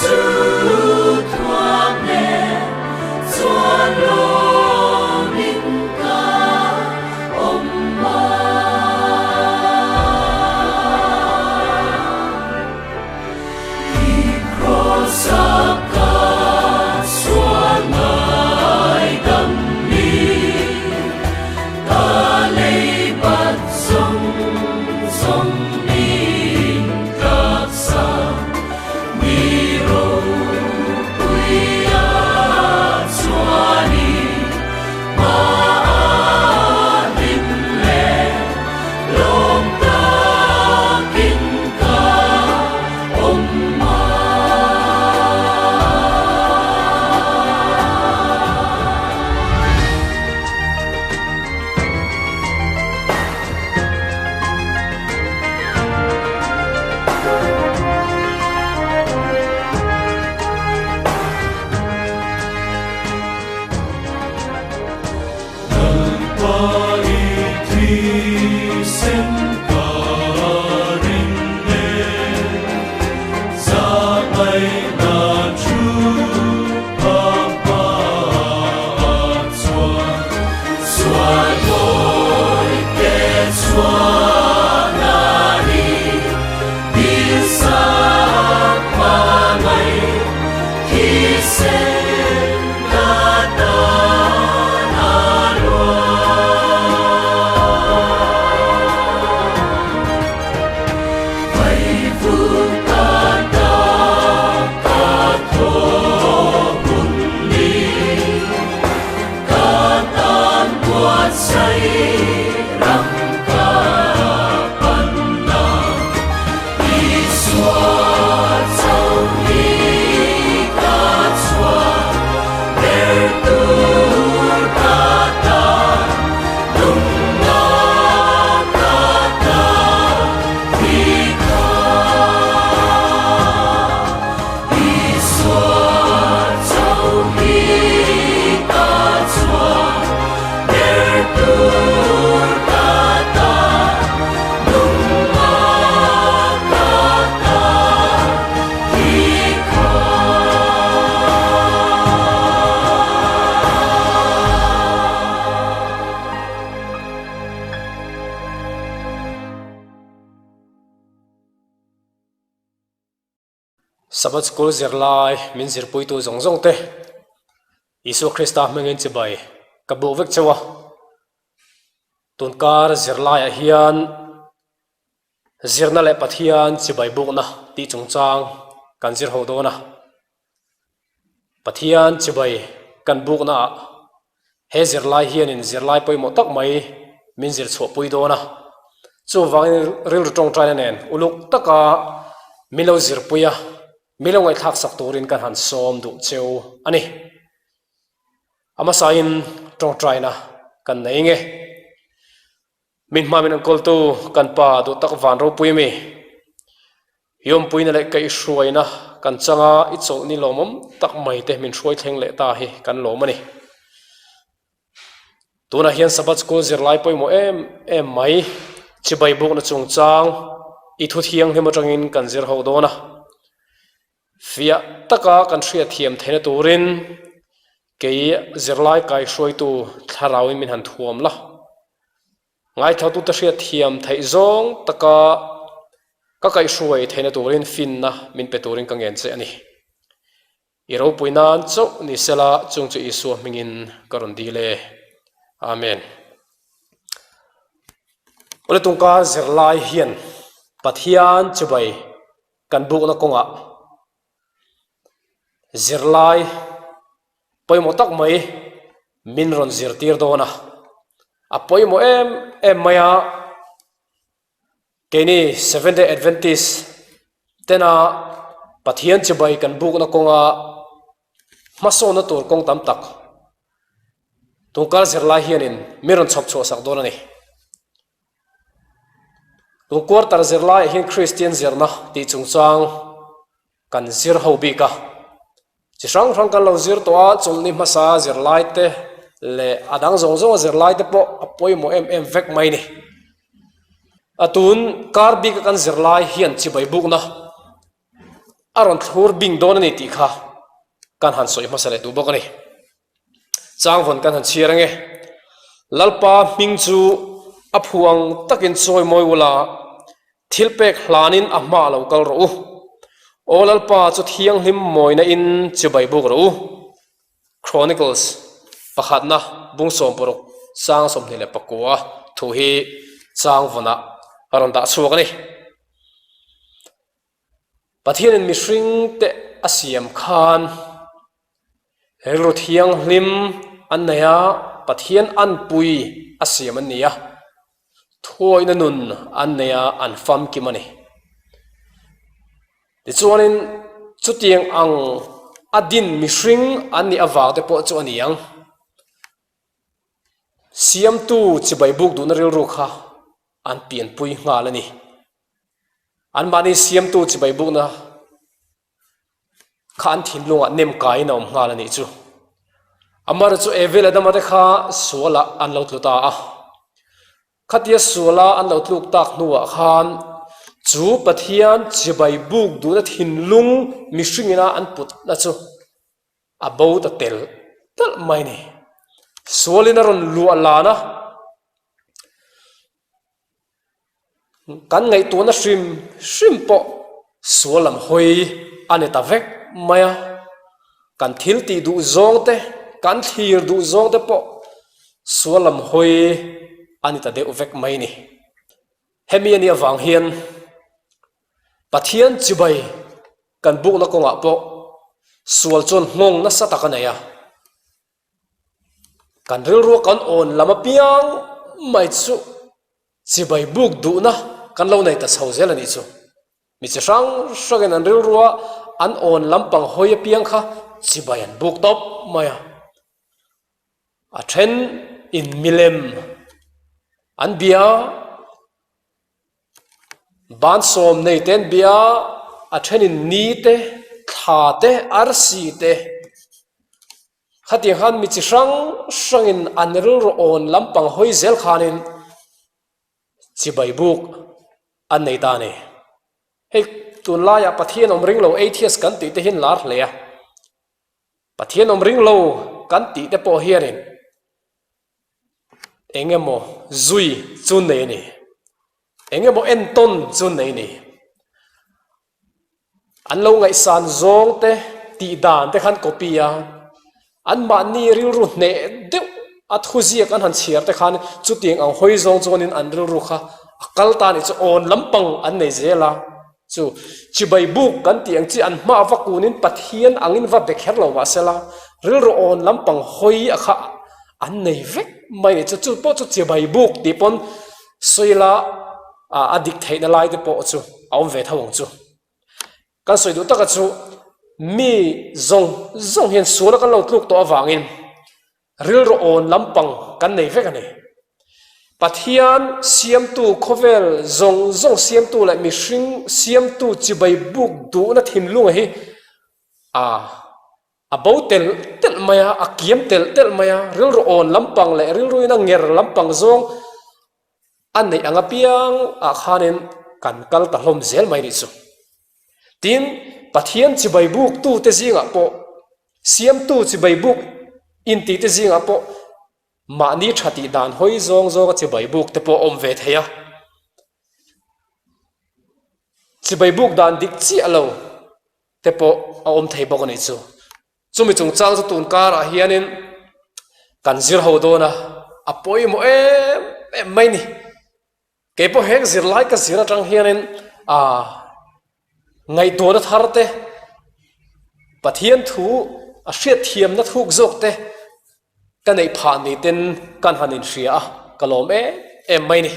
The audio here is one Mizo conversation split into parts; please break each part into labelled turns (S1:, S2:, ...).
S1: chu thuam leh chuan lawmin ka awm a. I kraws-a ka sual ngaidam mi, ka lei bat zawng zawng min tlaksa, mi ropuia chuanin hmaah hlim leh lawm takin ka awm a. Lalpa i thisen ka ring e, zahngaihna thu a hmaah chuan sual mawite chhuahna ni dilsak hmangaih thisen ka tan a luang. Vaivut ka ta ka thaw hun ni ka tan buatsaih ram ka panna Isua chauh hi ka chhuah ber tur ka tan lungna ka ta thi kha. Isua chauh hi ka chhuah ber tur ka tan lungna ka ta thi kha.
S2: Sabbath School zirlai min zirpuitu zawng zawng te Isua Krista hmangin chibai ka buk vek cheu a, tunkar zirlaiah hian zirna leh Pathian chibai bukna tih chungchang kan zir ho dawn a, Pathian chibai kan bukna ah he zirlai hianin zirlai pawimawh tak mai min zir chhuahpui dawn a, chuvangin rilru tawngtaina nen uluk taka min lo zirpui a, min lo ngaihthlak sak turin kan han sawm duh cheu a ni. A hmasain tawngtaina kan nei nge. Min hma min enkawltu kan pa duh tak van ropui mi, i awmpuina leh kaihhruaina kan changa i chawlhni lawmawm tak mai te min hruai thleng leh ta hi kan lawm a ni. Tunah hian Sabbath School zirlai pawimawh em em mai chibai bukna chungchang i thu thianghlim atangin kan zir ho dawn a. Fiah taka kan hriatthiam theihna turin kei zirlai kaihruaitu thlarauin min han thuam la. Ngaithlatute hriatthiam theih zawng taka ka kaihhruai theihna turin finna min pe turin ka ngen che a ni. I ropui nan chauh ni sela chung chu Isua hmingin ka rawn dil e. Amen. Awle tungka zirlai hian Pathian chibai kan bukna kawngah zirlai pawimawh tak mai min rawn zirtir dawn a, a pawimawh em em mai a, keini Seventh Day Adventist tena Pathian chibai kan bukna kawnga hmasawnna tur kawng tam tak tungkar zirlai hianin min rawn chhawp chhuah sak dawn a ni. Tun quarter zirlaiah hian Kristian zirna tih chungchang kan zir ho bik a. Chi hrang hrang kan lo zir tawh a, chawlhni hmasa zirlai te leh a dang zawng zawng a zirlai te pawh a pawimawh em em vek mai ni. A tun kar bik a kan zirlai hian chibai bukna. A rawn thlur bing dawn a ni tih kha kan han sawi hmasa leh duh bawk a ni. Changvawn kan han chhiar ange. Lalpa hming chu a phu ang takin chawi mawi ula, thil pek hlanin a hma lo kal rawh u. Aw Lalpa chu thianghlim mawina in chibai buk rawh u. Chronicles pakhatna bung 60 chang 29 thu hi changvawnah a rawn dah chhuak a ni. Pathianin mihringte a siam khan rilru thianghlim an nei a, Pathian anpui a siam an ni a, thuawihna nun an nei a, an famkim a ni. Tichuanin chutiang ang a din mihring an nih avang te pawh chu a ni ang. Siamtu chibai buk duhna rilru kha an pianpui nghal a ni. Anmahni siamtu chibai bukna kha an thinlungah nem kaiin a awm nghal a nih chu. Amaherawh chu Evel Adama te kha sualah an lo tlu ta a. Khatia suala an lo tluk tak hnuah khan chu Pathian chibai buk duhna thinlung mihringina an putna chu a bo ta tel telh mai a ni. Sualin a rawn luah lan a. Kan ngaihtuahna hrim hrim pawh sual lam hawi a ni ta vek mai a, kan thil tih duh zawng te, kan thlir duh zawng te pawh sual lam hawi a ni ta deuh vek mai a ni. Hemi a nih avang hian Pathian chibai kan bukna kawngah pawh sual chuan nghawng nasa tak a nei a. Kan rilrua kan awn lam apiang mai chu chibai buk duhna kan lo nei ta chho zel a nih chu. Mi chi hrang hrangin an rilrua an awn lampang hawi apiang kha chibai an buk tawp mai a. A then in milem an bia a. Ban sawm nei te an bia a, a thenin ni te, thla te, arsi te khatiang khan mi chi hrang hrangin an rilru awn lampang hawi zel khanin chibai buk an nei ta a ni. Hei tunlaiah Pathian awm ring lo atheist kan tih te hian lar hle a, Pathian awm ring lo kan tih te pawh hianin Eng emaw zui chu nei a ni. Eng emaw entawn chu nei a ni. An lo ngaihsan zawng te tih dan te khan copy a, anmahni rilru hneh deuh a thuziak an han chhiar te khan chutiang ang hawi zawng chuanin an rilru kha a kal ta a nih chu awn lampang an nei zel a. Chu chibai buk kan tih ang chi an hma va kunin Pathian angin va be kher lo mahsela rilru awn lampang hawi a kha an nei vek mai ni chu chu pawh chu chibai buk tih pawn sawila a dik theihna lai te pawh chu a awm ve tho ang chu. Kan sawi duh taka chu mi zawng zawng hian suala kan lo tluk tawh avangin Rilru awn lampang kan nei vek a ni. Pathian siamtu, khawvel zawng zawng siamtu leh mihring siamtu chibai buk duhna thinlunga hi a a bo telh telh mai a, a kiam telh telh mai a, rilru awn lampang leh rilruin a nger lampang zawng a neih ang apiang ah khanin kan kal ta hlawm zel mai nih chu. Tin, Pathian chibai buktute zingah pawh, siamtu chibai buk intihte zingah pawh mahni tha tih dan hawi zawng zawnga chibai bukte pawh a awm ve thei a. Chibai buk dan dik chiah lo te pawh a awm thei bawk a nih chu. Chumi chungchang chu tun karah hianin kan zir ho dawn a, a pawimawh em em mai ni. Kei pawh heng zirlai ka zir atang hianin ah ngaihtuahna thar te, Pathian thu a hriatthiamna thuk zawk te ka neih phah ni ten kan han inhria a, ka lawm em em mai ni.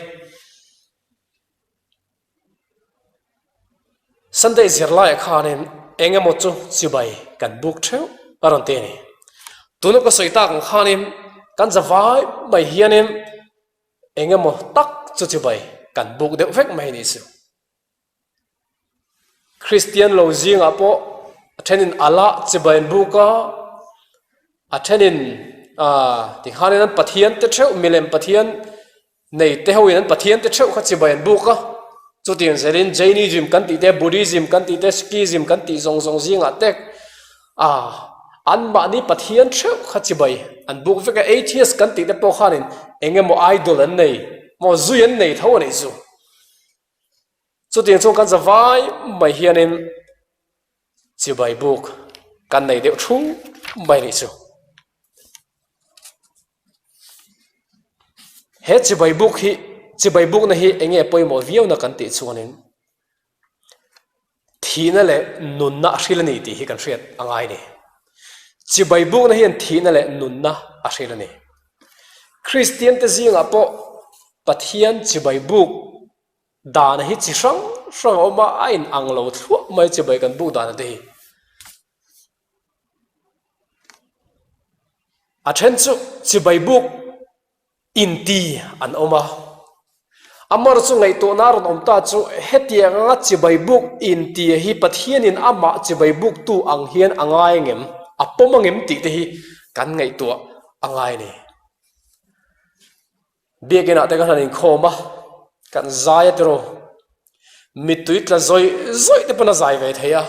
S2: Sunday zirlaiah khanin eng emaw chu chibai kan buk theuh a rawn ti a ni. Tuna ka sawi tak ang khanin kan zavai mai hianin Eng emaw tak chu chibai kan buk deuh vek mai ni chu. Kristian lo zingah pawh a thenin Allah chibai an buk a, a thenin ah tikhanin an Pathian te theuh milem Pathian nei te hoin an Pathian te theuh kha chibai an buk a. Chutiang zelin Jainism kan tih te, Buddhism kan tih te, Sikhism kan tih zawng zawng zingah te a anmahni pathian theuh kha chibai an buk vek a. Atheist kan tih te pawh khanin eng emaw idol an nei maw zui an nei tho a nih chu. Chutiang chuan kan zavai mai hianin chibai buk kan nei deuh thu mai a nih chu. He chibai buk hi chibai bukna hi eng nge pawimawh viau na kan tih chuanin thihna leh nunna a hril a ni tih hi kan hriat a ngai a ni. Chibai bukna hian thihna leh nunna a hril a ni. Kristian te zingah pawh Pathian chibai buk dana hi chi hrang hrang a awm a, a inang lo thluah mai chibai kan buk dana te hi. A then chu chibai buk inti an awm a, Amar chu ngaihtuahna a rawn awm ta chu hetiang anga chibai buk inti hi Pathianin amah chibai buktu ang hian a ngai angem, a pawm angem tih te hi kan ngaihtuah a ngai a ni. Biakinah te kan han inkhawm a, kan zai a tiraw, mittui tla zawih zawih te pawn a zai ve thei a,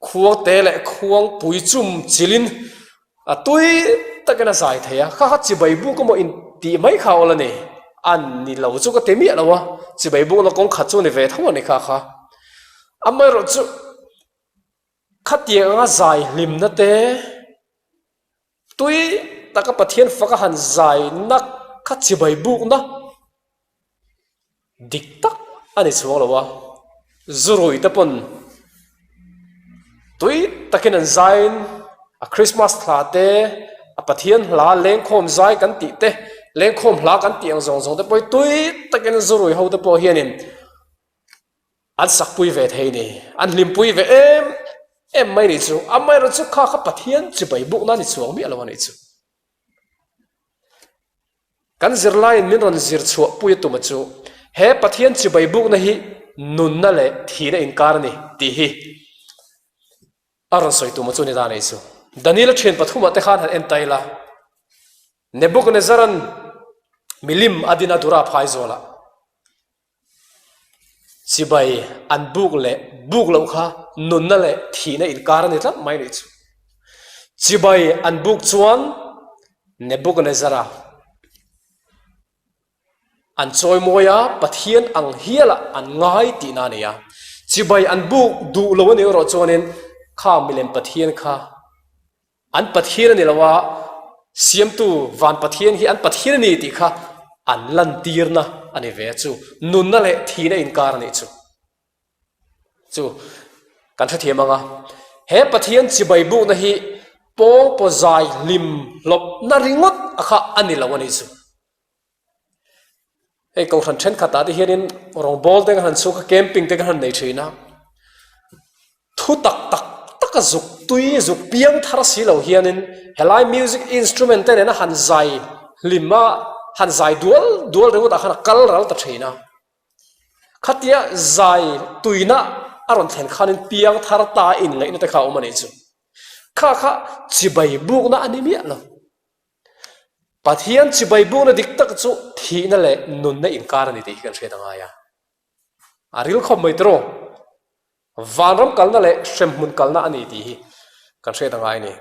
S2: khuang te leh khuang pui chum chilin a tui takin a zai thei a, kha kha chibai buk emaw in tih mai kha awl a ni, a ni lo chu ka ti miah lo a, chibai bukna kawng khat chu a ni ve tho a ni kha kha, amaherawhchu khatiang anga zai hlimna te. Tui taka Pathian faka han zai nak kha chibai bukna dik tak a ni chhuang lo a, zurui te pawn tui takin an zaiin a Christmas hla te, a Pathian hla lengkhawm zai kan tih te, lengkhawm hla kan tih ang zawng zawng te pawh hi tui takin zurui ho te pawh hianin An sakpui ve thei ni. An hlimpui ve em em mai nih chu. Amaherawh chu kha kha Pathian chibai bukna ni chuang miah lo a nih chu. Kan zirlaiin min rawn zir chhuah pui a tuma chu he Pathian chibai bukna hi nunna leh thihna inkar a ni tih hi a rawn sawi tuma chu ni ta nih chu. Daniel-a thian pathumah te khan han en ta ila. Nebuchadnezzar-a'n milim a din a dura phai zawlah. Chibai an buk leh buk loh kha nunna leh thihna inkar a ni tlat mai nih chu. Chibai an buk chuan Nebuchadnezzar-a an chawimawi a, Pathian ang hialah an ngai tihna a ni a. Chibai an buk duh lo a nih erawh chuanin kha milem Pathian kha An Pathian a ni lo a, Siamtu Van Pathian hi an Pathian a ni tih kha an lantirna a ni ve a chu nunna leh thihna inkar a nih chu. Chu kan hrethiam ang a, he Pathian chibai bukna hi pawngpaw zai hlim hlawpna ringawt a kha a ni lo a nih chu. Hei kohhran thenkhatah te hianin rawngbawl te kan han chhuk a, camping te kan han nei thin a, thu tak tak taka zuk tui zuk piang thar si lo hianin helai music instrument te nena han zai hlim a, han zai dual dual ringawt ah khan a kal ral ta thin a. Khatia zai tuina a rawn thlen khanin piang thar ta inngaihna te kha a awm a nih chu. Kha kha chibai bukna a ni miah lo. Pathian chibai bukna dik tak chu thihna leh nunna inkar a ni tih hi kan hriat a ngai a. A ril khawp mai tiraw? Vanram kalna leh hremhmun kalna a ni tih hi kan hriat a ngai a ni.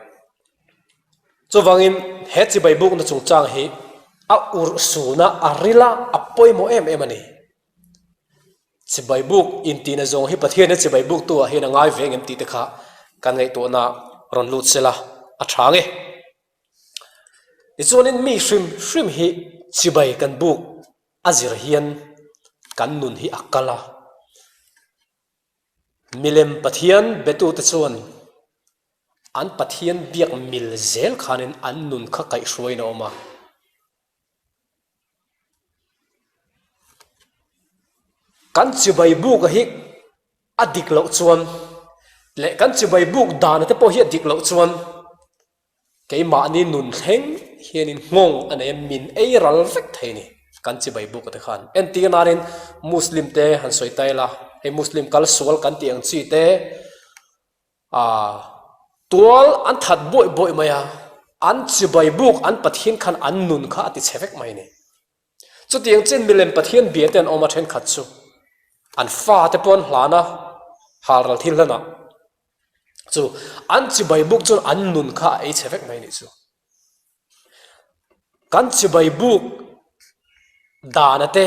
S2: Chuvangin he chibai bukna chungchang hi a urhsuna, a rila, a pawimawh em em a ni. Chibai buk intihna zawng hi Pathian hi chibai buktu ah hian a ngai ve ngem tih te kha kan ngaihtuahna rawn lut sela a tha nge. Tichuanin mi hrim hrim hi chibai kan buk a zir hian kan nun hi a kal a. Milem Pathian betute chuan an Pathian biak mil zel khanin an nun kha kaihhruaiin a awm a. Kan chibai buka hi a dik loh chuan leh kan chibai buk dana te pawh hi a dik loh chuan keimahni nun thleng hianin nghawng a nei a, min ei ral vek thei a ni kan chibai buka te khan. Entir nanin Muslim te han sawi ta ila, hei Muslim kal sual kan tih ang chi te, Aaa tual an that buaih buaih mai a, an chibai buk an Pathian khan an nun kha a ti chhe vek mai a ni. Chutiang chin milem Pathian bia te an awm a thenkhat chu. An fate pawh an hlan a, halral thil hlanah. Chu an chibai buk chuan an nun kha a ei chhe vek mai a nih chu. Kan chibai buk dana te,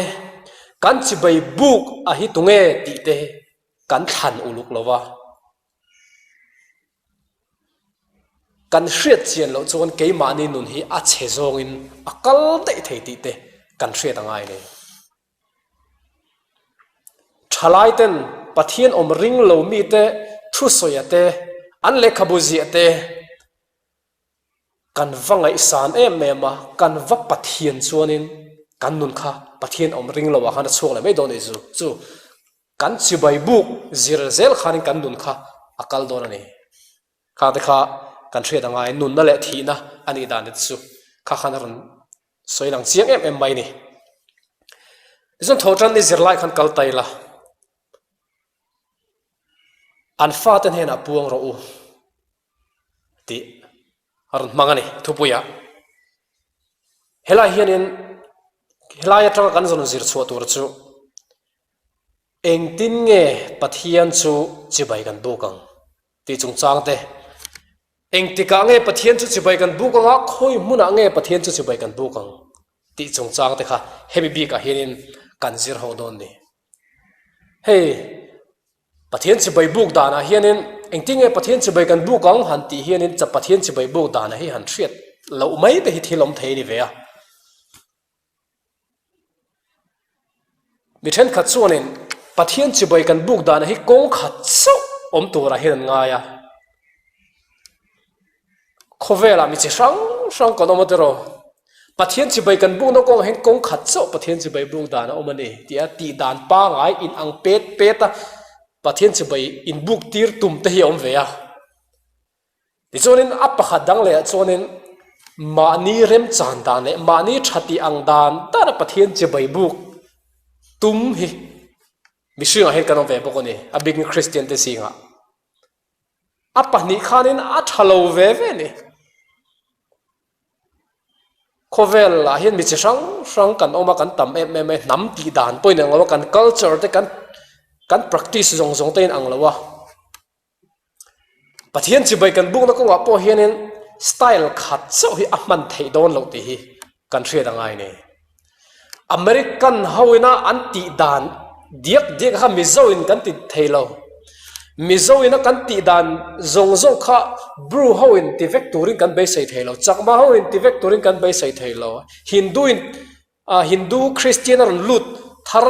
S2: kan chibai buk a hi tunge tih te kan thlan uluk lo va. Kan hriat chian loh chuan keimahni nun hi a chhe zawngin a kal daih thei tih te kan hriat a ngai nei. Thalai ten Pathian awm ring lo mite thu sawia te, an lehkhabu ziah te kan va ngaihsan em em a, kan va Pathian chuanin kan nun kha Pathian awm ring lo ah khan a chhuak leh mai dawn a ni chu. Chu kan chibai buk zir zel khanin kan nun kha a kal dawn a ni. Kha te kha kan hriat a ngai, nunna leh thihna a nih dan te chu kha khan a rawn sawi lang chiang em em mai a ni. Tichuan thawhtan ni zirlai khan kal ta ila, an fate hnenah puang rawh u tih a rawn hmang a ni thupuiah. Helai hianin helai atanga kan zawn zir chhuah tur chu Engtin nge Pathian chu chibai kan buk ang tih chungchang te, engtikah nge Pathian chu chibai kan buk ang a, khawi hmunah nge Pathian chu chibai kan buk ang tih chungchang te kha hemi bikah hianin kan zir ho dawn ni. Hei Pathian chibai buk danah hianin engtin nge Pathian chibai kan buk ang han tih hianin Pathian chibai buk danah hi han hriat loh mai te hi thil awm thei a ni ve a. Mi thenkhat chuanin Pathian chibai kan buk dana hi kawng khat chauh awm turah hian an ngai a. Khawvelah mi chi hrang hrang kan awm a tiraw. Pathian chibai kan bukna kawngah hian kawng khat chauh Pathian chibai buk dan a awm a ni tia tih dan pangai in ang pet pet a Pathian chibai inbuk tir tum te hi a awm ve a. Tichuanin a pakhat dang lehah chuanin mahni remchan dan leh mahni tha tih ang dan dana Pathian chibai buk tum hi mihringah hian kan awm ve bawk a ni, a bikin Kristian te zingah. A pahnih khanin a tha lo ve ve a ni. Khawvel ah hian mi chi hrang hrang kan awm a, kan tam em em a, hnam tih dan pawh in ang lo a, kan culture te kan kan practice zawng zawng te in ang lo a. Pathian chibai kan bukna kawngah pawh hianin style khat chauh hi a hman theih dawn loh tih hi kan hriat a ngai nei. American ho ina an tih dan diak diak kha Mizo in kan ti thei lo. Mizo ina kan tih dan zawng zawng kha Bru ho in ti vek turin kan beisei thei lo, Chakma ho in ti vek turin kan beisei thei lo, Hindu in Hindu Christian a rawn lut thar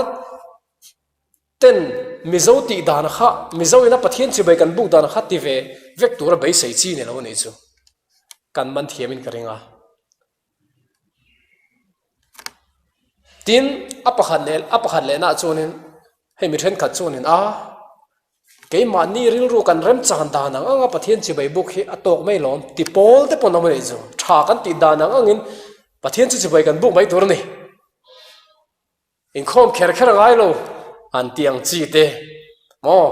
S2: Ten Mizo tih dan kha Mizo ina Pathian chibai kan buk dan kha ti ve vek tura beisei chi ni lo a nih chu kan man thiam in ka ring a. Tin, a pakhat leh a pakhat lehna ah chuanin hei mi thenkhat chuanin a keimahni rilru kan remchan dan ang anga Pathian chibai buk hi a tawk mai lawm ti pawl te pawn awm a nih chu. Tha kan tih dan ang angin Pathian chu chibai kan buk mai tur a ni. Inkhawm kher kher a ngai lo an tih ang chi te maw?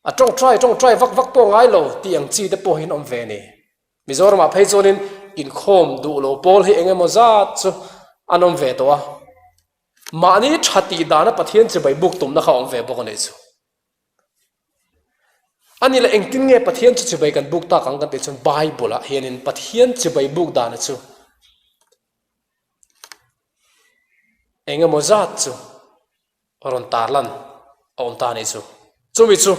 S2: A tawngtai tawngtai vak vak pawh a ngai lo tih ang chi te pawh hi an awm ve a ni. Mizoramah phei chuanin inkhawm duh lo pawl hi eng emaw zat chu an awm ve tawh a. Mahni tha tih dana Pathian chibai buk tumna kha a awm ve bawk a nih chu. A ni le engtin nge Pathian chu chibai kan buk tak ang kan tih chuan Bible-ah hianin Pathian chibai buk dana chu Eng emaw zat chu rawn tarlan a awm ta a nih chu. Chumi chu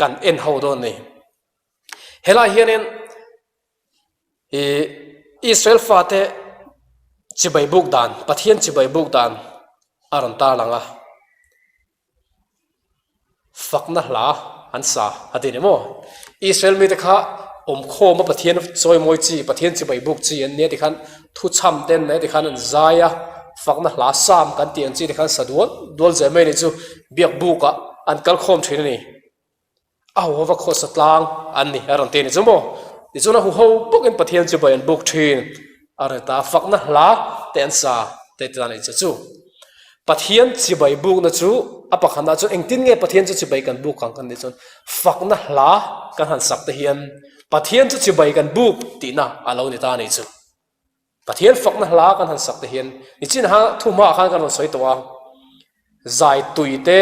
S2: kan en ho dawn a ni. Helai hianin ih Israel fate chibai buk dan, Pathian chibai buk dan a rawn tarlang a. Fakna hla an sa a ti ni maw? Israel mite kha awmkhawm a Pathian chawimawi chi, Pathian chibai buk chi an nia tikhan thuchham te an nei tikhan an zai a, fakna hla sam kan tih ang chi tikhan sa dual dual zel mai a nih chu biak bukah an kal khawm thin a ni. A huhova khawsa tlang an ni a rawn ti a ni chu maw? Tichuan a huho bawkin Pathian chu bai an buk thin a rawn ta a, fakna hla te an sa te ti ta a ni chu chu. Pathian chibai bukna chu a pakhatna chuan engtin nge Pathian chu chibai kan buk ang kan tih chuan fakna hla kan han sak te hian Pathian chu chibai kan buk tihna a lo ni ta a ni chu. Pathian fakna hla kan han sak te hian nichin ha thuhmaah khan kan rawn sawi tawh a. Zai tui te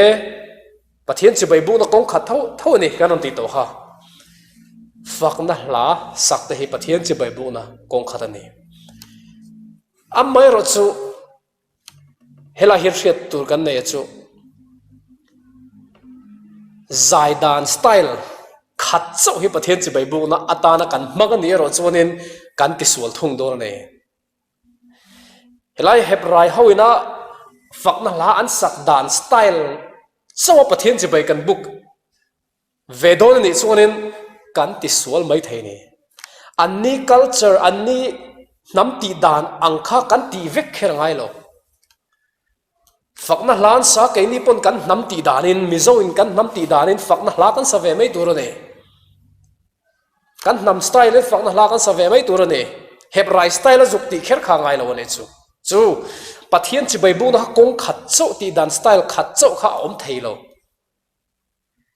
S2: Pathian chibai bukna kawng khat tho tho a ni kan rawn tih tawh kha. Fakna hla sak te hi Pathian chibai bukna kawng khat a ni. Amaherawhchu helai hian hriat tur kan nei a chu zai dan style khat chauh hi Pathian chibai bukna atana kan hmang a nih erawh chuanin kan tisual thung dawn a ni. Helai Hebrai ho ina fakna hla an sak dan style chauha Pathian chibai kan buk ve dawn a nih chuanin kan tisual mai thei a ni. Anni culture, anni hnam tih dan ang kha kan tih vek kher a ngai lo. Fakna hla an sa keini pawn kan hnam tih danin, Mizo in kan hnam tih danin fakna hla kan sa ve mai tur a ni. Kan hnam style in fakna hla kan sa ve mai tur a ni. Hebrai style a zuk tih kher kha ngai lo a nih chu. Chu Pathian chibai bukna kha kawng khat chauh tih dan style khat chauh kha a awm thei lo.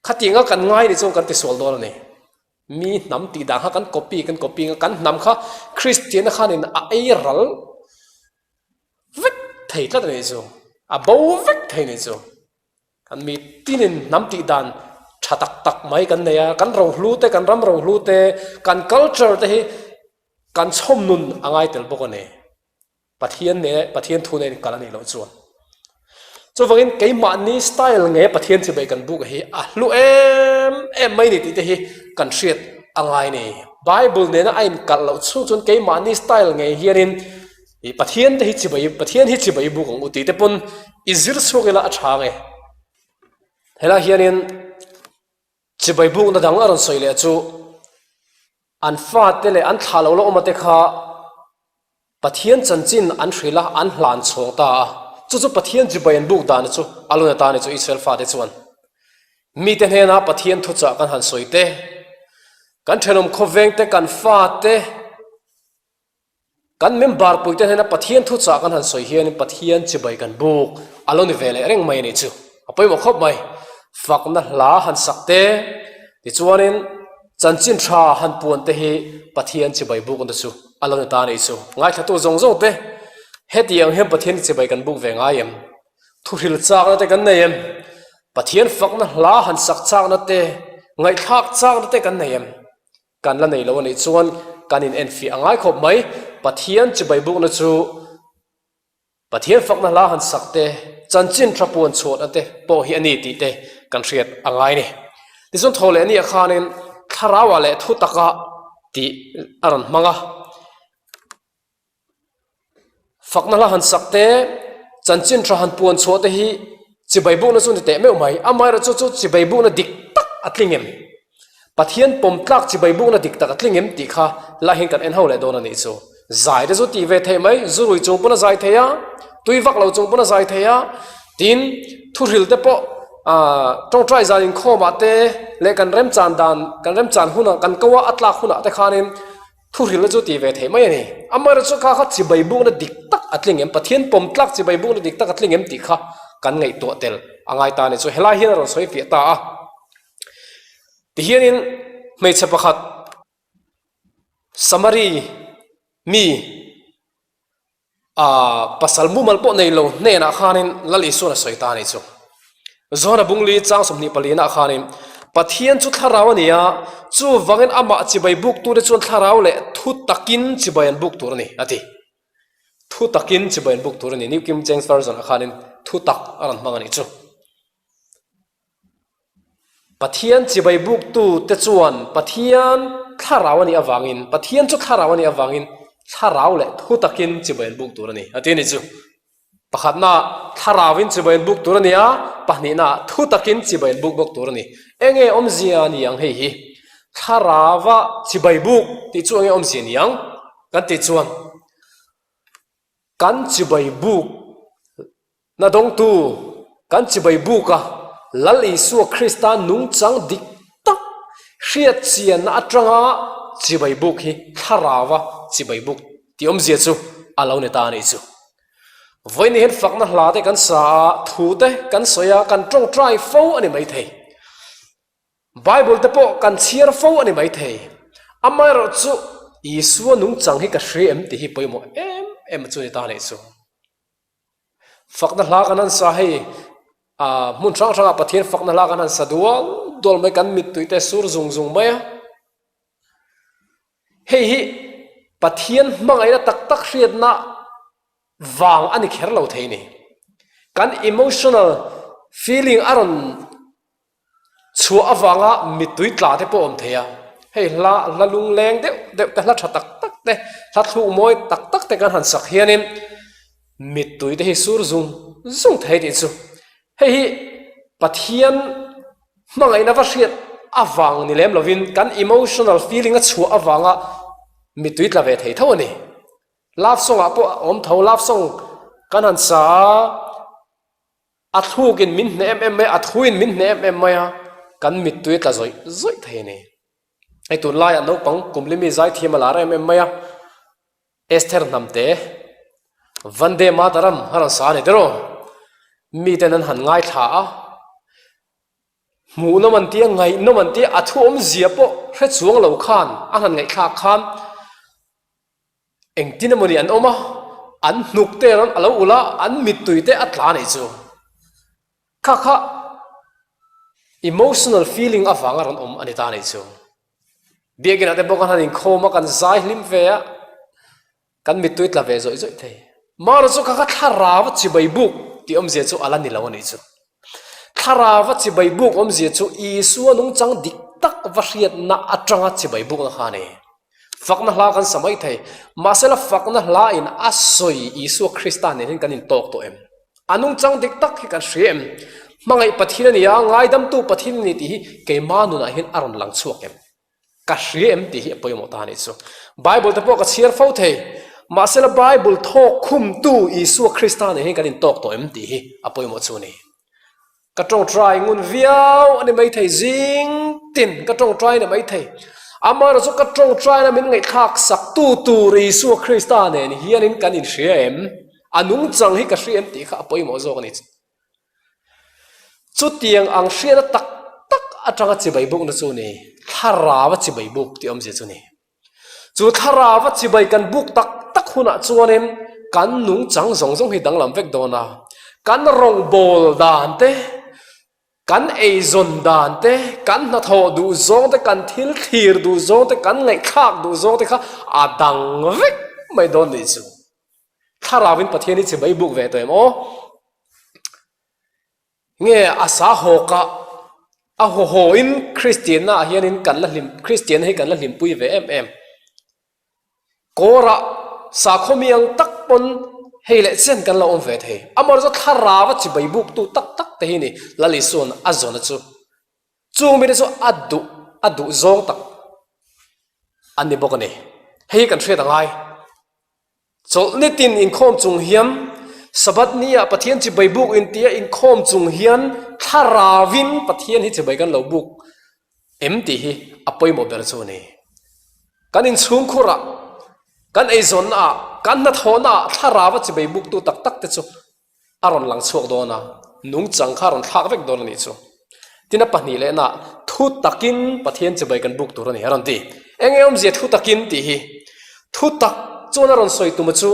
S2: Khatianga kan ngai nih chuan kan tisual dawn a ni. Mi hnam tih dan kha kan copy kan copy nga kan hnam kha Kristianna khanin a ei ral vek thei tlat a nih chu. A bo vek thei a nih chu. Kan mi tinin hnam tih dan tha tak tak mai kan nei a, kan rohlu te, kan ram rohlu te, kan culture te hi kan chhawm nun a ngai tel bawk a ni. Pathian nge Pathian thu nen kal a nih loh chuan. Chuvangin keimahni style nge Pathian chibai kan buk hi a hlu em em mai ni tih te hi kan hriat a ngai ni. Bible nena a inkalh loh chhung chuan keimahni style nge hianin I Pathian te hi chibai Pathian hi chibai buk ang u tih te pawn i zir chhuak ila a tha nge. Helai hianin chibai bukna dang a rawn sawi leh chu an fate leh an thlah lo la awm te kha Pathian chanchin an hrilh a an hlan chhawng ta a, chu chu Pathian chibai an buk dan chu a lo na ta ni chu Israel fate chuan mite hnena Pathian thuchah kan han sawi te, kan thenawm khawveng te kan fate, Kan member puite hnena Pathian thuchah kan han sawi hianin Pathian chibai kan buk a lo ni ve leh reng mai a nih chu. A pawimawh khawp mai. Fakna hla han sak te, tichuanin chanchin tha han puan te hi Pathian chibai bukna chu a lo ni ta a nih chu. Ngaithlatu zawng zawng te, hetiang hian Pathian chibai kan buk ve ngai em? Thuhril chakna te kan nei em? Pathian fakna hla han sak chakna te, ngaihthlak chakna te kan nei em? Kan la nei lo a nih chuan kan in enfiah a ngai khawp mai. Pathian chibai bukna chu Pathian fakna hla han sak te, chanchin tha puan chhuahna te pawh hi a ni tih te kan hriat a ngai ni. Tichuan thaw leh nia khanin thlarauah leh thu taka tih a rawn hmang a. Fakna hla han sak te, chanchin tha han puan chhuah te hi chibai bukna chu ni teh meuh mai. Amaherawh chu chu chibai bukna dik tak a tling em? Pathian pawm tlak chibai bukna dik tak a tling em tih kha lah hian kan en ho leh dawn a nih chu. Zai te chu tih ve theih mai, zu rui chung pawn a zai thei a, tui vak lo chung pawn a zai thei a, tin thuhril te pawh aah tawngtai zan inkhawmah te leh kan remchan dan, kan remchan hunah kan ko a a tlak hunah te khanin, Thuhrilna chu ti ve thei mai a ni. Amaherawhchu chu kha kha chibai bukna dik tak a tling em? Pathian pawm tlak chibai bukna dik tak a tling em tih kha kan ngaihtuah tel a ngai ta a ni. Chu helai hian a rawn sawi fiah ta a. Tihianin hmeichhe pakhat Samari mi Aaa pasal mumal pawh nei lo hnenah khanin Lal Isuan a sawi ta a nih chu. Johana Bungli chang 24 ah khanin Pathian chu thlarau a ni a, chuvangin amah chibai buk tute chuan thlarau leh thu takin chibai an buk tur a ni a ti. Thu takin chibai an buk tur a ni. New King James Version ah khanin thu tak a rawn hmang a nih chu. Pathian chibai buktu te chuan Pathian thlarau a nih avangin, Pathian chu thlarau a nih avangin thlarau leh thu takin chibai an buk tur a ni a ti a ni chu. Pakhatna thlarauin chibai an buk tur a ni a, pahnihna thu takin chibai an buk bawk tur a ni. Enge awmzia ni ang hei hi? Thlarauva chibai buk tih chu enge awmzia ni ang kan tih chuan kan chibai buk Na dawngtu kan chibai buk a, Lal Isua Krista nungchang dik tak hriatchianna atanga chibai buk hi thlarauva chibai buk tih awmzia chu a lo ni ta a nih chu. Vawiin hian fakna hla te kan sa a, thu te kan sawi a, kan tawngtai fo a ni maithei. Bible te pawh kan chhiar fo a ni maithei. Amaherawhchu Isua nungchang hi ka hria em tih hi pawimawh em em chu a ni ta a nih chu. Fakna hla kan han sa hei. Ah, hmun hrang hrangah Pathian fakna hla kan han sa dual dual mai, kan mittui te sur zung zung mai a. Hei hi Pathian hmangaihna tak tak hriatna vang a ni kher lo thei ni. Kan emotional feeling a rawn chhuah avanga mittui tla te pawh a awm thei a. Hei hla hla lungleng deuh deuh te, hla tha tak tak te, hla thluk mawi tak tak te kan han sak hianin mittui te hi sur zung zung thei tih chu hei hi Pathian hmangaihna va hriat avang ni lem lovin kan emotional feeling a chhuah avanga mittui tla ve thei tho a ni. Love song ah pawh a awm tho, love song kan han sa a, a thlukin min hneh em em mai a, a thuin min hneh em em mai a, kan mittui a tla zawih zawih thei a ni. Hei tunlaiah naupang kum limi zaithiam a lar em em mai a. Esther hnamte, Vande Mataram a rawn sa a ni tiraw? Miten an han ngaithla a, hmuhnawm an tia, ngaihnawm an tia, a thu awmzia pawh hre chuang lo khan an han ngaihthlak khan engtin emawni an awm a, an hnuk te a lo ulh a, an mittui te a tla a nih chu. Kha kha emotional feeling avanga rawn awm a ni ta a nih chu. Biakinah te pawh kan han inkhawm a, kan zai hlim ve a, kan mittui tla ve zawih zawih thei. Mahrawh chu kha kha thlarau a chibai buk tih awmzia chu a la ni lo a nih chu. Thlarau a chibai buk awmzia chu Isua nungchang dik tak va hriatna atanga chibai bukna kha a ni. Fakna hla kan sa mai thei. Mahsela fakna hla in a sawi Isua Krista nen hian kan intawk tawh em? A nungchang dik tak hi kan hria em? Hmangaih Pathian a ni a, ngaidamtu Pathian a ni tih hi keima nunah hian a rawn lang chhuak em? Ka hria em tih hi a pawimawh ta a nih chu. Bible te pawh ka chhiar fo thei. Mahsela Bible thawk khumtu Isua Krista nen hian kan intawk tawh em tih hi a pawimawh chu a ni. Ka tawngtai ngun viau a ni maithei, zing tin ka tawngtai a ni maithei. Amaherawh chu ka tawngtaina min ngaihthlak sak tu tur Isua Krista nen hianin kan inhria em? A nungchang hi ka hria em tih kha a pawimawh zawk a ni. Chutiang ang hriatna tak tak atanga chibai bukna chu ni, thlarau a chibai buk tih awmzia chu ni. Chu thlarau a chibai kan buk tak tak hunah chuanin kan nungchang zawng zawng hi danglam vek dawn a, kan rawngbâwl dan te, kan eizawn dan te, kan hnathawh duh zawng te, kan thil thlir duh zawng te, kan ngaihthlak duh zawng te kha a dang vek mai dawn nih chu. Thlarauin Pathian hi chibai buk ve tawh em aw? Nge a sa hawk a, a haw hawin Kristianna ah hianin kan la hlim, Kristianna hi kan la hlimpui ve em em. Kawrah sakhaw mi ang tak pawn hei leh chen kan la awm ve thei. Amaherawhchu thlarau a chibai buktu tak tak te hi ni Lal Isua'n a zawna chu. Chung mite chu a duh a duh zawng tak an ni bawk a ni. Hei hi kan hriat a ngai. Chawlh nitin inkhawm chung hian Sabbath ni ah Pathian chibai buk intia inkhawm chung hian thlarauin Pathian hi chibai kan lo buk em tih hi a pawimawh ber chu a ni. Kan inchhungkhur ah, kan eizawnna ah, kan hnathawhna ah thlarau a chibai buktu tak tak te chu a rawn lang chhuak dawn a, nungchang kha a rawn thlak vek dawn a nih chu. Tin a pahnih lehna thu takin Pathian chibai kan buk tur a ni a rawn ti. Eng nge awmzia thu takin tih hi? Thu tak chuan a rawn sawi tuma chu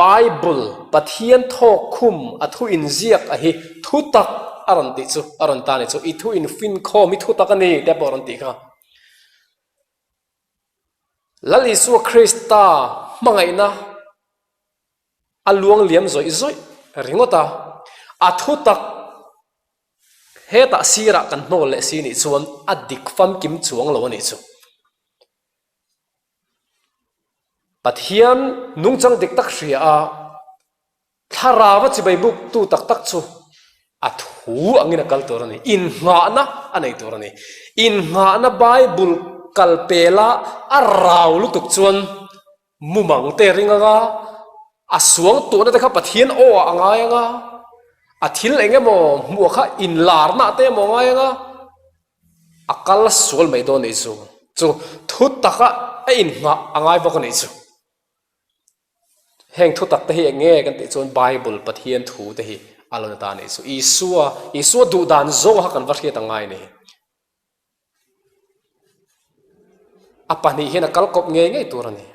S2: Bible, Pathian thawk khum a thu inziak a hi thu tak a rawn tih chu a rawn ta a nih chu. I thu infinkhawm hi thu tak a ni te pawh a rawn tih kha. Lal Isua Krista hmangaihna A luang liam zawih zawih ringawt a, a thu tak hetah sirah kan hnawl leh si nih chuan a dik famkim chuang lo a nih chu. Pathian nungchang dik tak hria a, thlarau a chibai buktu tak tak chu a thu angin a kal tur a ni, innghahna a nei tur a ni. Innghahna Bible kal pela a rau lutuk chuan Mumang te ring anga, a suang tuhna te kha Pathian aw ah a ngai anga, a thil eng emaw hmuh kha inlarna te emaw a ngai anga, a kal sual mai dawn nih chu. Chu thu taka a inngah a ngai bawk a nih chu. Heng thu tak te hi eng nge kan tih chuan Bible Pathian thu te hi a lo ni ta a nih chu. Isua, Isua duh dan zawng kha kan va hriat a ngai a ni. A pahnih hian a kal kawp ngei ngei tur a ni.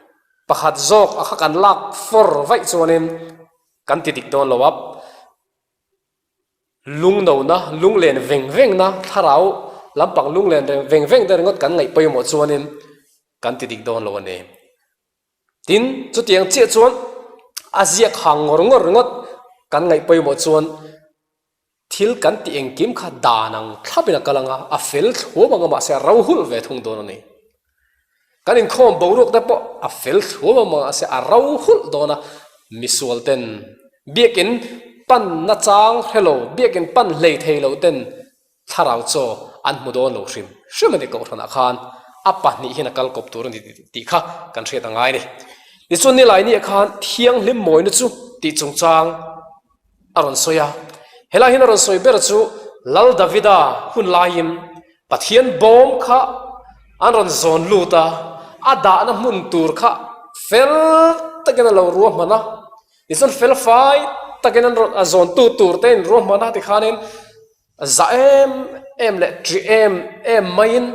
S2: Pakhat zawk a kha kan lak fawr vaih chuanin kan ti dik dawn lo a. Lungnona, lunglen veng vengna, thlarau lampang lunglen veng veng te ringawt kan ngaih pawimawh chuanin kan ti dik dawn lo a ni. Tin, chutiang chiah chuan a ziak hang ngawr ngawr ringawt kan ngaih pawimawh chuan thil kan tih engkim kha dan ang thlapin a kal ang a, a fel thluam ang a mahse a ro hulh ve thung dawn a ni. Kan inkhawm boruak te pawh a fel thluam ang a mahse a ro hulh dawn a, misual ten biakin pan nachang hre lo, biakin pan hlei thei lo ten Thlarau chaw an hmu dawn lo hrim hrim a ni Kohhranah khan a pahnih hian a kal kawp tur a ni tih kha kan hriat a ngai a ni. Tichuan nilai nia khan thianghlim mawina chu tih chungchang a rawn sawi a. Helai hian a rawn sawi ber chu Lal Davida hun laiin Pathian bawm kha an rawn zawn lut a, a dahna hmun tur kha fel takin a lo ruahman a. Tichuan fel fai takin an rawn a zawntu tur te in ruahman a tikhanin Za em em leh ṭi em em maiin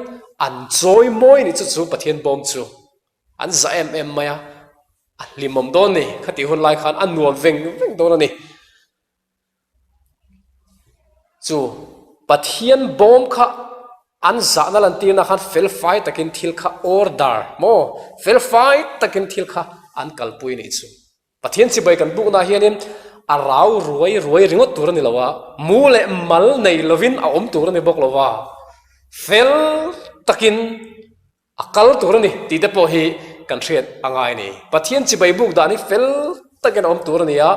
S2: an chawi mawi ni chu chu Pathian bawm chu an za em em mai a, a hlimawm dawn ni khatih hun lai khan a nuam veng veng dawn a ni. Chu Pathian bawm kha an zahna lantirna khan felfai takin thil kha order maw felfai takin thil kha an kalpui ni chu. Pathian chibai kan buknaah hianin a rau ruai ruai ringawt tur a ni lo a, mu leh mal nei lovin a awm tur a ni bawk lo va, fel takin a kal tur a ni tih te pawh hi kan hriat a ngai a ni. Pathian chibai buk dan hi fel takin a awm tur a ni a,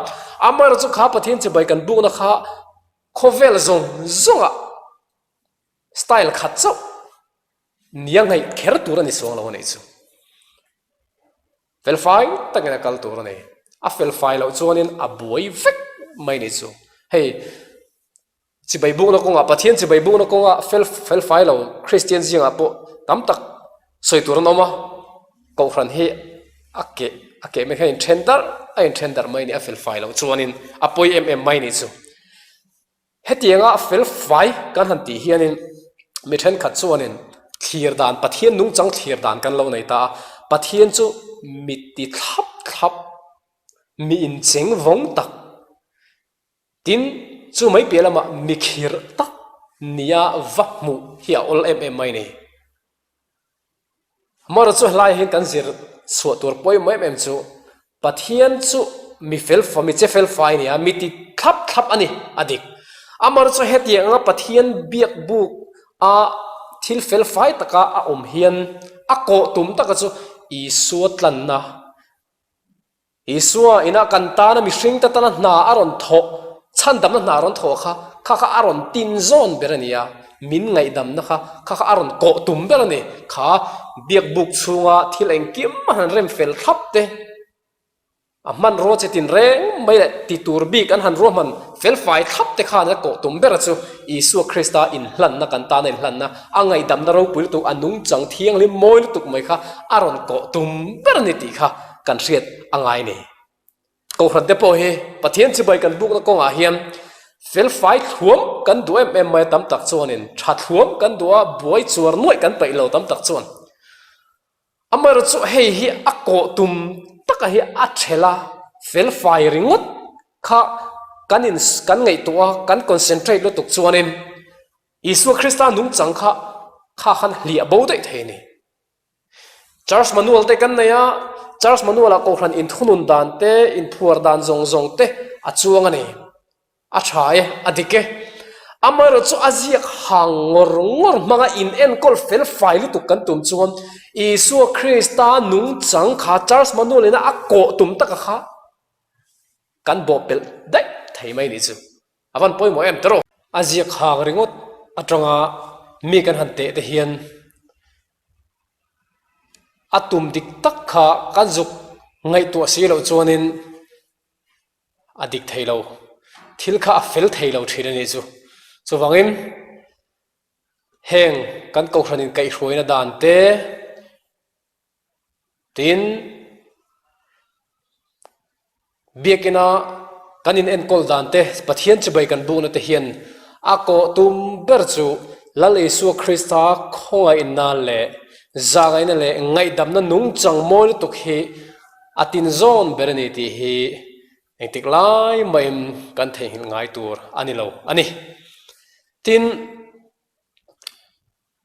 S2: amaherawhchu kha Pathian chibai kan bukna kha khawvel zawng zawngah style khat chauh nia ngaih kher tur a ni suang lo a nih chu. Felfai takin a kal tur a ni. A felfai loh chuanin a buai vek mai ni chu. Hei chibai bukna kawngah, Pathian chibai bukna kawngah fel felfai lo Kristian zingah pawh tam tak sawi tur an awm a, Kohhran hi a keh a keh mai kha a inthen darh a inthen darh mai ni, a felfai loh chuanin a pawi em em mai ni chu. Hetianga felfai kan han tih hianin mi thenkhat chuanin thlir dan, Pathian nungchang thlir dan kan lo nei ta a, Pathian chu mi ti thlap thlap, mi incheng vawng tak, tin chu mai piah lamah mi khirh tak nia va hmuh hi a awl em em mai a ni. Mawra chu helai hian kan zir chhuah tur pawimawh em em chu Pathian chu mi fel fa mi che fel fai a ni a, mi ti thlap thlap a ni a dik. Amaherawhchu chu hetiang anga Pathian biak buk a thil fel fai taka a awm hian a kawh tum taka chu Isua tlanna Isua ina kan tana mihringte tana hna a rawn thawh, chhandamna hna a rawn thawh kha, kha kha a rawn tin zawn ber a ni a, min ngaihdamna kha, kha kha a rawn kawh tum ber a ni. Kha biakbuk chhunga thil engkim a han rem fel thlap te, a hmanrua chi tin reng mai leh ti tur bik an han ruahman fel fai thlap te khan a kawh tum ber a chu Isua Krista inhlanna kan tana inhlanna, a ngaihdamna ropui lutuk, a nungchang thianghlim mawi lutuk mai kha a rawn kawh tum ber a ni tih kha kan hriat a ngai ni. Kohhran te pawh hi Pathian chibai kan bukna kawngah hian felfai thluam kan duh em em mai a tam tak chuanin tha thluam kan duh a, buai chuar nuaih kan peih lo tam tak chuan. Amaherawhchu chu hei hi a kawh tum taka hi a thelh a, felfai ringawt kha kan in kan ngaihtuah a, kan concentrate lutuk chuanin Isua Krista nungchang kha kha khan hliah bo daih thei a ni. Church manual te kan nei a, church manual ah kohhran inthunun dan te, inphuar dan zawng zawng te a chuang a ni. A tha e, a dik e. Amaherawhchu chu a ziak hang ngawr ngawr hmanga in enkawl fel fai lutuk kan tum chuan Isua Krista nungchang kha church manual ina a kawh tum taka kha kan bawhpelh daih thei mai nih chu. A van pawimawh em tawh. A ziak hang ringawt atanga mi kan han teh te hian a tum dik tak kha kan zuk ngaihtuah si loh chuanin a dik thei lo, thil kha a fel thei lo thin a nih chu. Chuvangin heng kan kohhran in kaihhruaina dan te, Tin, biakina kan in enkawl dan te, Pathian chibai kan bukna te hian a kawh tum ber chu Lal Isua Krista khawngaihna leh zahngaihna leh ngaihdamna nungchang mawi lutuk hi a tinzawn ber a ni tih hi. Engtik lai mahin kan theihnghilh ngai tur a ni lo a ni. Tin,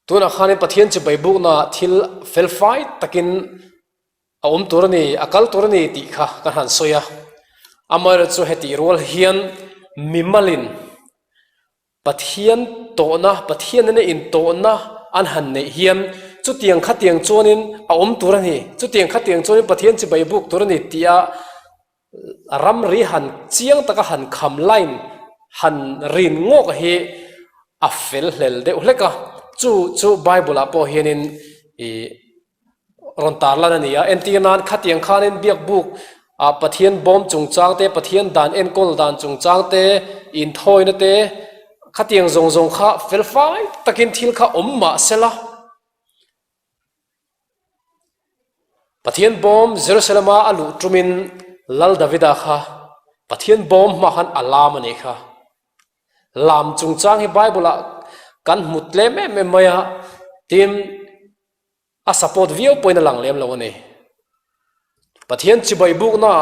S2: tunah khanin Pathian chibai bukna thil felfai takin a awm tur a ni, a kal tur a ni tih kha kan han sawi a. Amaherawhchu hetih rual hian mimalin Pathian tawhna, Pathian nena intawhna an han neih hian chutiang khatiang chuanin a awm tur a ni, chutiang khatiang chuanin Pathian chibai buk tur a ni tia ramri han chiang taka han kham line han rin ngawk hi a fel hlel deuh hlek a, chu chu Bible ah pawh hianin ih rawn tarlan a ni a, entir nan khatiang khanin biak buk ah Pathian bawm chungchang te, Pathian dan enkawl dan chungchang te, inthawina te khatiang zawng zawng kha fel fai takin thil kha awm mah sela. Pathian bawm Jerusalem a a luh tumin Lal Davida kha Pathian bawm hma khan a lam a nih kha. Lam chungchang hi Bible ah kan hmu tlem em em mai a, tin a support viau pawhin a lang lem lo a ni. Pathian chibai bukna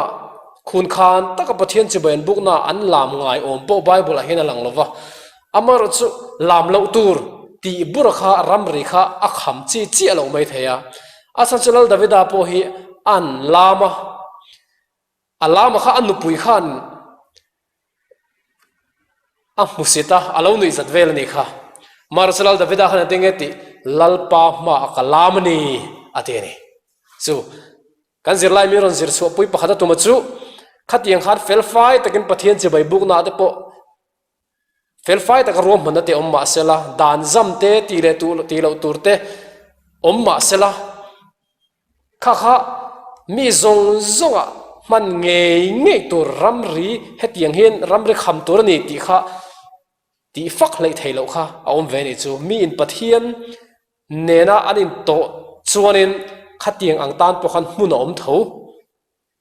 S2: khun khan taka Pathian chibai an bukna an lam ngai awm pawh Bible ah hian a lang lo va, amaherawh chu lam loh tur tih bura kha ramri kha a kham chi chiah loh mai thei a, a chhan chu Lal Davida pawh hi an lam a, a lama kha a nupui khan A hmu sit a, a lo nuih zat vel a nih kha. Mahse Lal Davida khan a ti nge tih, Lalpa hmaah ka lam a ni, a ti a ni. Chu kan zirlai mi rawn zir chhuahpui pakhat a tuma chu, khatiang khan felfai takin Pathian chibai buknaah te pawh felfai taka ruahmanna te awm mah sela, dan zam te tih leh tih loh tur te awm mah sela, Kha kha mi zawng zawngah hman ngei ngei tur ramri hetiang hian ramri kham tur a ni tih kha tih fak hleih theih loh kha a awm ve a nih chu. Miin Pathian nena an intawh chuanin khatiang ang tan pawh khan hmun a awm tho.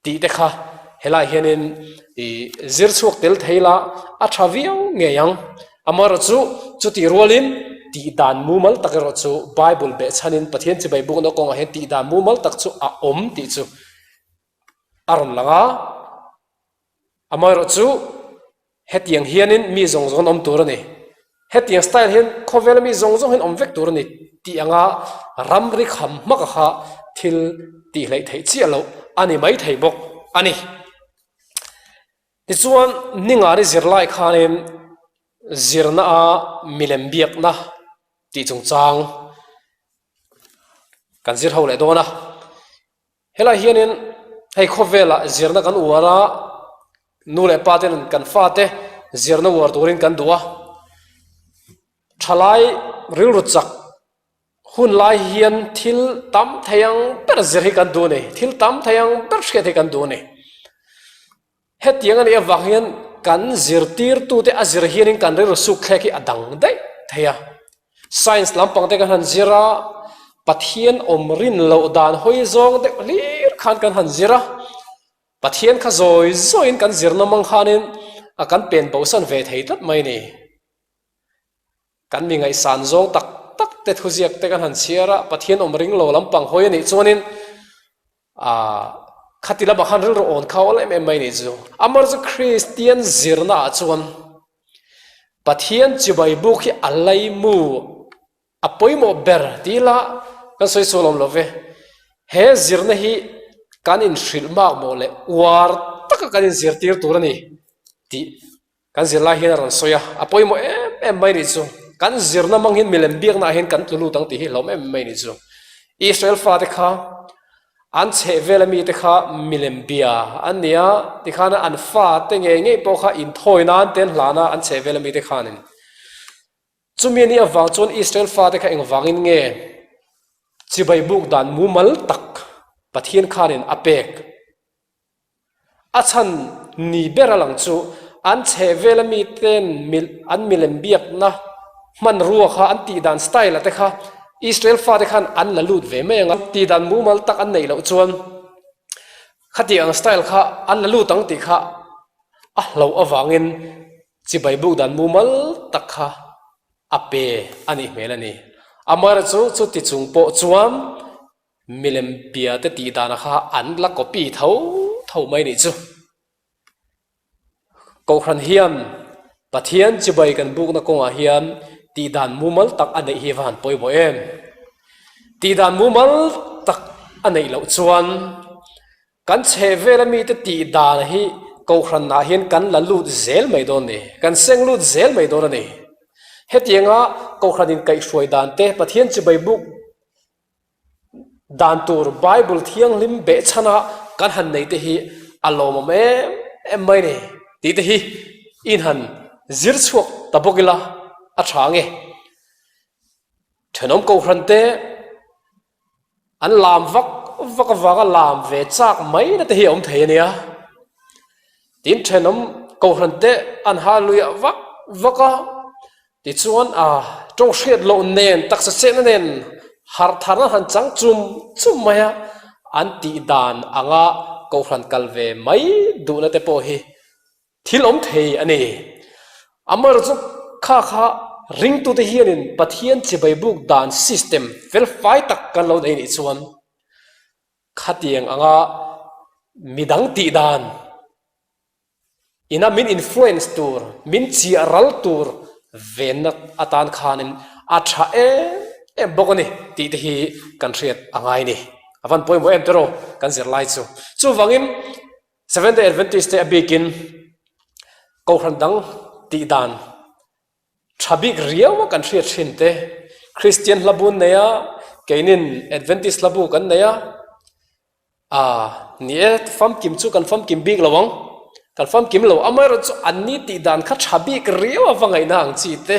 S2: Tih te kha helai hianin ih zir chhuak tel thei la a tha viau ngei ang. Amaherawh chu chutih rualin tih dan mumal tak erawh chu Bible beh chhanin Pathian chibai bukna kawngah hian tih dan mumal tak chu a awm tih chu a rawn lang a. Amaherawh chu Hetiang hianin mi zawng zawng an awm tur a ni. Hetiang style hian khawvela mi zawng zawng hian awm vek tur a ni tih anga ramri kham hmaka kha thil tih hleih theih chiah loh a ni mai thei bawk a ni. Tichuan ningani zirlai khanin zirna a milem biakna tih chungchang kan zir ho leh dawn a. Helai hianin hei khawvelah zirna kan uar a, nu leh pa ten kan fate zirna uar turin kan duh a, thalai rilru chak hun lai hian thil tam thei ang ber zir hi kan duh a ni, thil tam thei ang ber hriat hi kan duh a ni. Hetiang a nih avang hian kan zirtirtute a zir hianin kan rilru suk thlek hi a dang daih thei a. Science lampang te kan han zir a, Pathian awm rin loh dan hawi zawng deuh hlir khan kan han zir a, Pathian kha zawi zawiin kan zir nawm ang khanin a kan pen bosan ve thei tlat mai a ni. Kan mi ngaihsan zawng tak tak te thuziak te kan han chhiar a, Pathian awm ring lo lampang hawi a nih chuanin Aaa khati lamah khan rilru awn kha awl em em mai nih chu. Amar chu Kristian zirna ah chuan Pathian chibai buk hi a laimu a pawimawh ber ti ila kan sawi sual awm lo ve. He zirna hi kan inhrilh mak maw leh uar taka kan inzirtir tur a ni tih Kan zirlai hian a rawn sawi a, a pawimawh em em mai nih chu. Kan zirna hmang hian milem biaknaah hian kan tlu lut ang tih hi hlawm em em mai nih chu. Israel fate kha an chheh vela mite kha milem bia an ni a, tikhan an fate ngei ngei pawh kha inthawi nan te an hlan a, an chheh vela mite khanin. Chumi a nih avang chuan Israel fate kha engvangin nge chibai buk dan mumal tak Pathian khanin a pek? A chhan ni ber a lang chu an chheh vela miten an milem biakna hmanrua kha an tihdan style a te kha Israel fate khan an la lut ve mai ang a, tihdan mumal tak an neih loh chuan khati ang style kha an la lut ang tih kha a hlauh avangin chibai buk dan mumal tak kha a pe a nih hmel a ni. Amaherawhchu chuti chung pawh chuan Milem bia te tih dana kha an la copy tho tho mai nih chu. Kohhran hian Pathian chibai kan bukna kawngah hian tihdan mumal tak a neih hi va han pawimawh em? Tihdan mumal tak a neih loh chuan kan chhehvela mite tihdan hi Kohhranah hian kan la lut zel mai dawn a ni, kan seng lut zel mai dawn a ni. Hetianga Kohhran inkaihhruai dan te, Pathian chibai buk Dan tur Bible thianghlim behchhana kan han nei te hi a lawmawm em em mai ni tih te hi in han zir chhuak ta bawk ila a tha nge. Thenawm kohhran te an lam vak vak avanga lam ve chak mai na te hi a awm thei a nia. Tin thenawm kohhran te an hallelujah vak vak a. Tichuan a tawng hriat loh nen taksa chetna nen harh tharna han chang chum chum mai a, an tih dan anga kohhran kal ve mai duhna te pawh hi thil awm thei a ni. Amaherawhchu chu kha kha ringtute hianin Pathian chibai buk dan system felfai tak kan lo nei nih chuan khatiang anga midang tih dan Ina min influence tur, min chiah ral tur venna atan khanin a tha em em bawk a ni tih te hi kan hriat a ngai a ni. A van pawimawh em tiraw kan zirlai chu. Chuvangin Seventh Day Adventist te a bikin Kohhran dang tih dan tha bik riau a kan hriat thin te, Kristian hlabu an nei a, keinin Adventist hlabu kan nei a, A, ni e, famkim chu kan famkim bik lo ang. Kan famkim lo, amaherawh chu anni tih dan kha tha bik riau a va ngaihna ang chi te,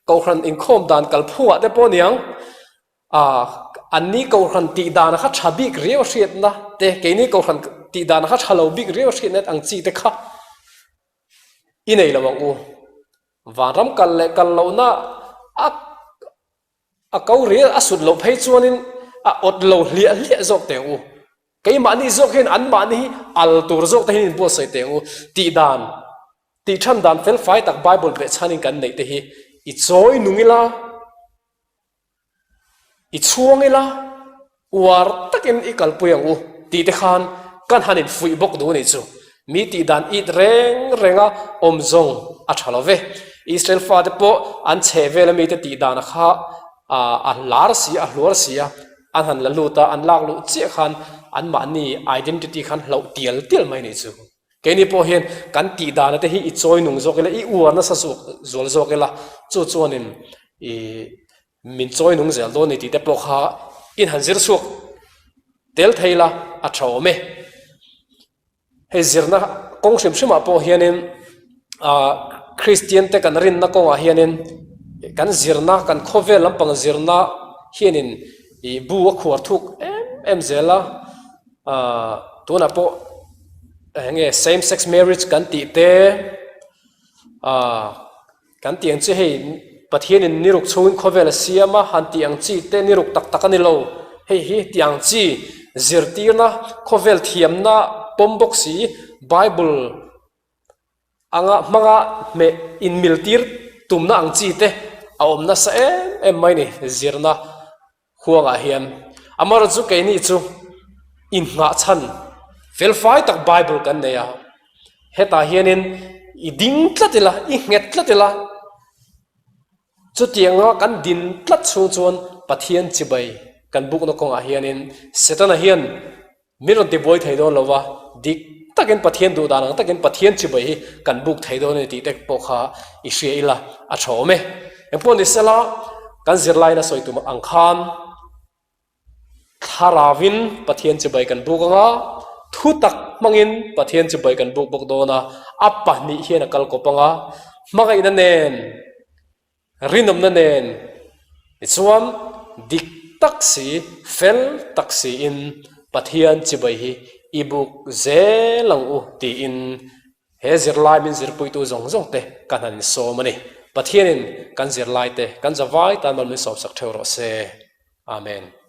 S2: Kohhran inkhawm dan kalphungah te pawh niang. A, anni Kohhran tih dan kha tha bik riau a hriatna te, keini Kohhran tih dan kha tha lo bik riau a hriatna ang chi te kha i nei lo ang u. Vanram kal leh kal lohna a. A ko rial a sut loh phei chuanin a awt lo hliah hliah zawk teh ang u. Keimahni zawk hian anmahni hi al tur zawk te hian inbuatsaih teh ang u. Tih dan, tih than dan felfai tak Bible behchhanin kan neih te hi i chawi nung ila, i chhuang ila, Uar takin i kalpui ang u tih te khan kan han infuih bawk duh a nih chu. Mi tih dan it reng renga awm zawng a tha lo ve. Israel fate pawh an chheh vela mite tih dan a kha a lar si a, a hluar si a, an han la lut a, an lak luh chiah khan anmahni identity khan hloh tial tial mai a nih chu. Keini pawh hian kan tih dana te hi i chawi nung zawk ila, i uar nasa zual zawk ila, chu chuanin i Min chawi nung zel dawn ni tih te pawh kha in han zir chhuak tel thei la a tha awm e. Hei zirna kawng hrim hrimah pawh hianin ah Kristian te kan rinna kawngah hianin kan zirna kan khawvel lampang zirna hianin ih bu a khuar thuk em em zel a ah tunah pawh eng nge same sex marriage kan tih te ah. Kan tih ang chi hei Pathianin ni ruk chhungin khawvel a siam a, han tih ang chi te ni ruk tak tak a ni lo. Hei hi tih ang chi zirtirna, khawvel thiamna pawm bawk si, Bible anga hmanga hmeh inmiltir tumna ang chi te a awm nasa em em mai ni zirna. Huangah hian amaherawhchu chu keini chu inngah chhan felfai tak Bible kan nei a, hetah hianin i ding tlat ila, i nghet tlat ila, chutianga kan din tlat chhung chuan Pathian chibai kan bukna kawngah hianin Setana hian Min rawn tibuai thei dawn lo va, dik takin Pathian duh dan ang takin Pathian chibai hi kan buk thei dawn a ni tih te pawh kha i hria ila a tha awm e. Engpawh ni sela, kan zirlaiin a sawi tum ang khan thlaravin Pathian chibai kan buk ang a, thutak hmangin Pathian chibai kan buk bawk dawn a, a pahnih hian a kal kawp ang a, hmangaihna nen, Rinawmna nen tichuan dik tak si, fel tak siin Pathian chibai hi i buk zel ang u tiin he zirlai min zirpuitu zawng zawng te kan han insawm a ni. Pathianin kan zirlaite kan zavai tan mal min sawmsak theuh rawh se. Amen.